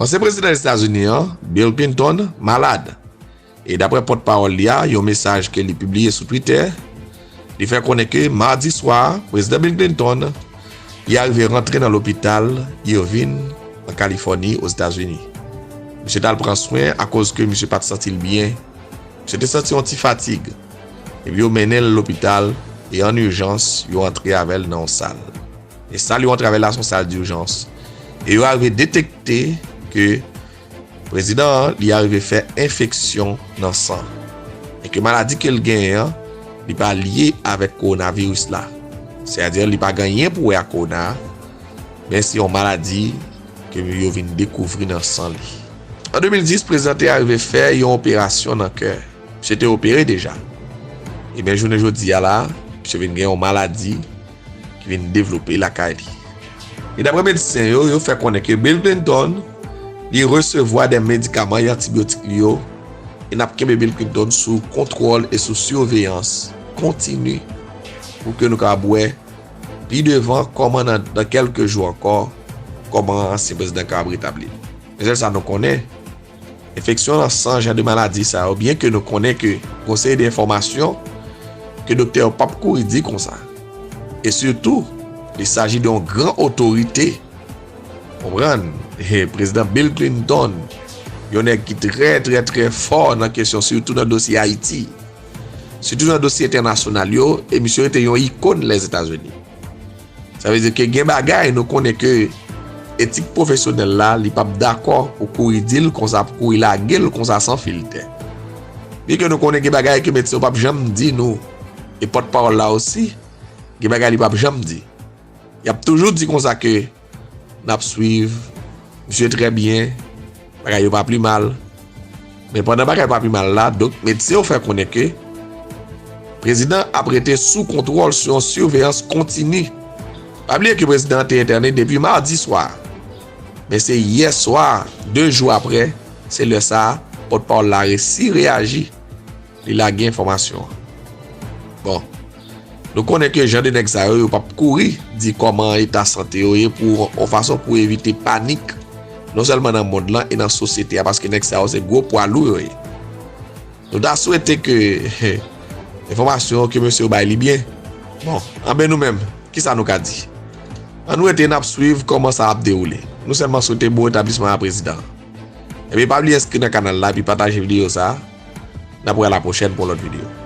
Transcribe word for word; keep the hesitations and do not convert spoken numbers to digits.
Ansyen prezidan Lèzetazini an, Bill Clinton, malad. E daprè pòtpawòl li a, yon mesaj ke li pibliye sou Twitter, li fè konnen ke madi swa, prezidan Bill Clinton, li arive rantre nan lopital Irvine, an Kalifòni, Ozetazini. Misye t al pran swen akoz ke misye pa t santi l byen. Misye te santi yon ti fatig. Epi yo mennen l lopital, e an ijans, yo antre avè l nan yon sal. E sal yo antre avè l la se yon sal dijans. E yo arive detekte ke prezidan an, li arive fè enfeksyon nan san. E ke maladi ke l genyen an, li pa lye avèk kowonaviris la. Sètadi, li pa gen anyen pou wè ak kowona, men se yon maladi ke yo vin dekouvri nan san li. An de mil dis, prezidan te arive fè yon operasyon nan kè. Misye te opere deja. Ebyen, jounen jodi a la, misye vin gen yon maladi ki vin devlope lakay li. E daprè medsen yo, yo fè konnen ke Bill Clinton, li resevwa de medikaman e antibyotik li yo, e n ap kenbe Bill Clinton sou kontwòl e sou siveyans kontini pou ke nou kapab wè pi devan kòman nan, nan kèlke jou ankò, kòman ansyen prezidan kapab retabli. Men sèl sa nou konnen, enfeksyon nan san, jan de maladi sa yo, byen ke nou konnen ke gon seri de enfòmasyon ke doktè yo p ap kouri di konsa. E sitou, li saji de yon gran otorite, konprann, e prezidan Bill Clinton, yon nèg ki trè, trè, trè fò nan kesyon, sitou nan dosye Ayiti, sitou nan dosye entènasyonal yo, e misye rete yon ikòn Lèzetazini. Sa vle di ke gen bagay nou konnen ke etik pwofesyonèl la, li p ap dakò pou kouri di l konsa, pou kouri lage l konsa san filtè. Byen ke nou konnen gen bagay ke medsen yo p ap janm di nou, e pòtpawòl la osi, gen bagay li p ap janm di. Y ap toujou di konsa ke n ap swiv, misye trè byen, bagay yo pa pi mal. Men pandan bagay pa pi mal la, donk medsen yo fè konnen ke prezidan ap rete sou kontwòl, sou yon siveyans kontini. Pa bliye ke prezidan an te entène depi madi swa. Men se yè swa, de jou aprè, se lè sa a, pòtpawòl la resi reyaji, li lage enfòmasyon an. Bon, nou konnen ke jan de nèg sa yo, yo p ap kouri di kòman eta sante yo ye pou yon fason pou evite panik, non sèlman nan mond lan e nan sosyete a, paske nèg sa yo se gwo pwa lou yo ye. Nou ta swete ke enfòmasyon ke mesye yo bay li byen. Bon, anben nou menm, kisa nou ka di? Ann rete n ap swiv kòman sa ap dewoule. Nou sèlman swete bon retablisman a prezidan an. Epi pa bliye enskri nan kanal la epi pataje videyo sa a. N ap wè alapwochèn pou yon lòt videyo.